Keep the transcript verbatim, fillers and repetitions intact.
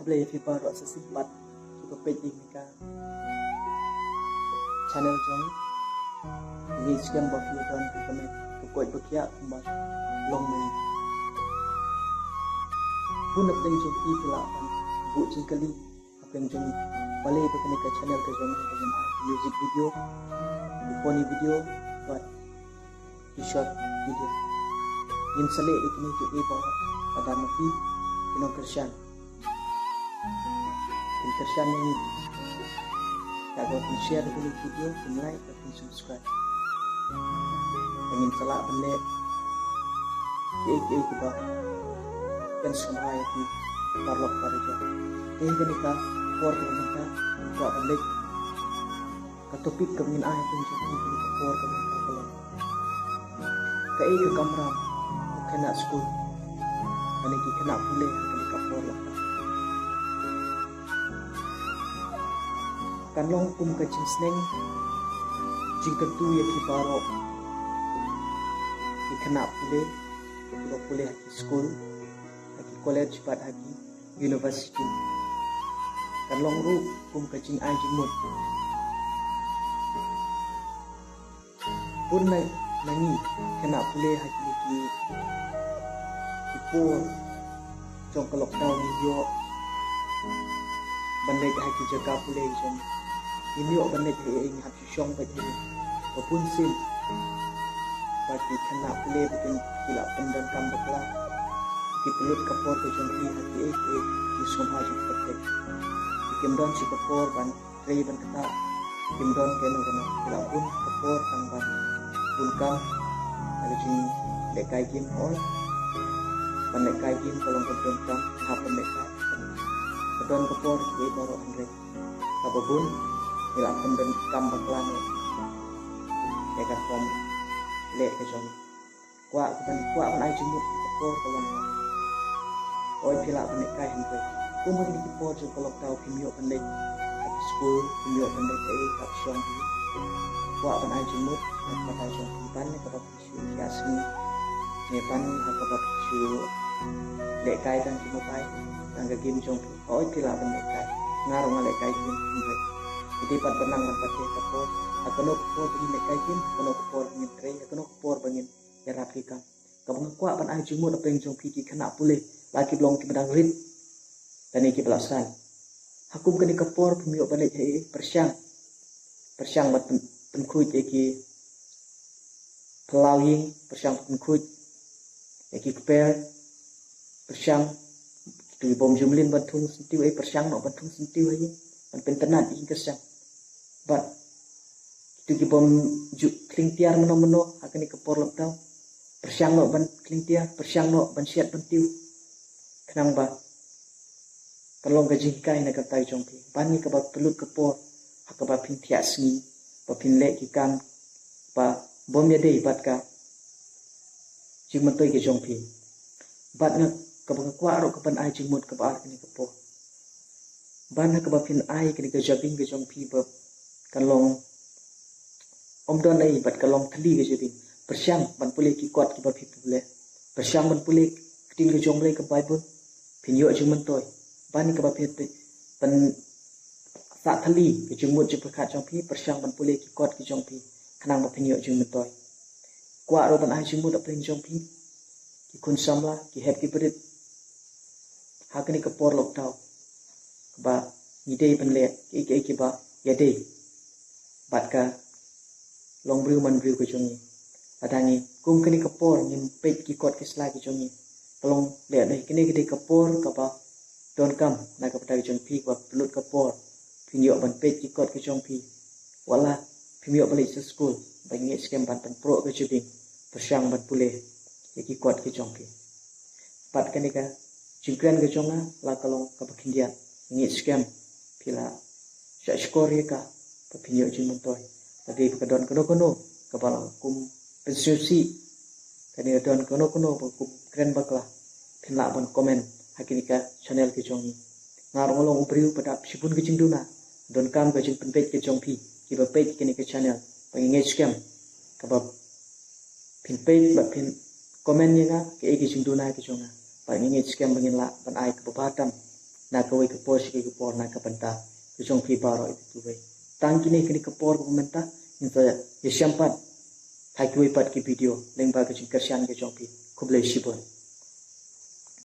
Khublei ïa phi baroh sa shisien pat kiba peit ïa kane ka channel jong ngi. Ngi skhem ba phi don ka kmen ka koit ba khiah kumba long ma ngi. Bun na pdeng jong phi ki lah ban buh jingkylli hapdeng jong ngi balei ba kane ka channel ka jong ngi ba ngin ai music video, ki funny video, bad ki short video. Ngin sa leh ïa kine kiei kiei baroh lada ma phi ki nongkyrshan. Phin kyrshan ïa ngi da kaba phin share ïa kine ki video, phin like bad phin subscribe. Te ngin sa lah ban leh kiei kiei kiba pynsngewbha ïa phi paralok parajor. Te ha kane ka por kaba mynta ngi kwah ban leit ka topic kaba ngin ai ha kane ka por kaba mynta ka long kaei ka kamram u khynnah skul lane ki khynnah pule ha kane ka por lockdown. Kan long kum ka jingsneng jingkyntu ïa phi baroh ki khynnah pule kiba pule ha ki skul, ha ki college bad ha ki university. Kan long ruh kum ka jingai jingmut. Bun na ngi khynnah pule ha kine ki por jong ka lockdown ngim ïoh ban leit ha ki jaka pule jong ngi. Ngim ïoh ban leit ha ei ei, ngi hap shu shong beit ha ïing. Ba bun sien ba ki khynnah pule ba kin ki la pyndonkam bakla, ki pynlut ka por ka jong ki ha kiei kiei ki sngewbha jingpyrthei. Kim don shuh ka por ban trei ban ktah, kim don kano kano, ki la bun ka por tang ban bun kam. Ha ka jinglehkai game hooid, ban lehkai game ka long kaba donkam, hap ban lehkai. Ka don ka por kiei baroh hynrei kaba bun ngi la pyndonkam bakla noh ïa ka rukom leh ka jong ngi. Kwah ka ban, kwah ban ai jingmut ïa ka por ka long. Hooid phi lah ban lehkai hynrei kum ha kine ki por jong ka lockdown phim ïoh ban leit ha ki skul, phim ïoh ban leit ha ei ei, hap shong phi. Kwah ban ai jingmut ha ka batai jong phi ban ïa kaba phi shu ïa sngi ne ban ha kaba phi shu lehkai tang ki mobile, tang ka game jong phi. Hooid phi lah ban lehkai, nga ruh nga lehkai game hynrei ngi dei pat ban nang ban pynbeit ka por. Ha kano ka por ba ngin lehkai game, ha kano ka por ba ngin trei, ha kano ka por ba ngin ïarap ki kam. Kaba nga kwah ban ai jingmut hapdeng jong phi ki khynnah pule, la kiba long kiba dang rit lane kiba la san. Ha kum kane ka por phim ïoh ban leit ha ei ei, pyrshang, pyrshang ban pyn, pynkhuid ïa ki phyllaw ïing, pyrshang pynkhuid ïa ki kper, pyrshang kitu ki bym ju mlien ban thung syntiew, eh, pyrshang noh ban thung syntiew ha ïing, ban pyntnat ïing kyrshan. Bad kitu ki bym ju khlieng tiar mano mano ha kane ka por lockdown, pyrshang noh ban khlieng tiar, pyrshang noh ban shet ban tiew. Khnang ba kan long ka jinghikai na ka bynta jong phi ban ïa kaba pynlut ka por ha kaba phin thiah sngi, ba phin leh ki kam ba bym ïadei bad ka jingmyntoi ka jong phi. Bad nga, kaba nga kwah ruh ka ban ai jingmut kaba ar kane ka por, ban ha kaba phin ai kane ka jabieng ka jong phi ba kan long, ym don ei ei bad ka long thylli ka jabieng. Pyrshang ban pule ki kot kiba phi pule, pyrshang ban pule ka ktien ka jong U Blei ka Baibl, phin ïoh jingmyntoi. Ban ha kaba phin pyn, pynsah thylli ka jingmut jingpyrkhat jong phi, pyrshang ban pule ki kot ki jong phi khnang ba phin ïoh jingmyntoi. Kwah ruh ban ai jingmut hapdeng jong phi ki khun samla, ki hep ki barit ha kane ka por lockdown, kaba ngi dei ban leh kiei kiei kiba ïadei bad ka longbriew manbriew ka jong ngi. Lada ngi kum kane ka por ngim peit ki kot ki sla ki jong ngi, ka long leh leh kane ka dei ka por kaba donkam na ka bynta ka jong phi, kaba pynlut ka por phin ïoh ban peit ki kot ki jong phi. Watla phim ïoh ban leit sha skul, ba ngi ngeit skhem ban pynpro ka jabieng, pyrshang ban pule ïa ki kot ki jong phi. Bad kane ka jingkren ka jong nga la ka long kaba khyndiat, ngi ngeit skhem phi la shah shkor ïa ka ba phin ïoh jingmyntoi. Lada dei ba ka don kano kano kaba la kum pynsngewsih, lane ka don kano kano ba kum kren bakla, phin lah ban comment ha kane ka channel ka jong ngi. Nga ruh nga long u briew ba dap shibun ka jingduna, donkam ka jingpynbeit ka jong phi kiba peit kane ka channel, ba ngi ngeit skhem kaba phin peit bad phin comment ïa nga kaei ka jingduna ka jong nga, bad ngi ngeit skhem ba ngin lah ban ai kaba bha tam na kawei ka por sha kawei ka por na ka bynta ka jong phi baroh ïa phi kiwei. Tang kine kine ka por kaba mynta ngin sa ïashem pat ha kiwei pat ki video lyngba ka jingkyrshan ka jong phi. Khublei shibun.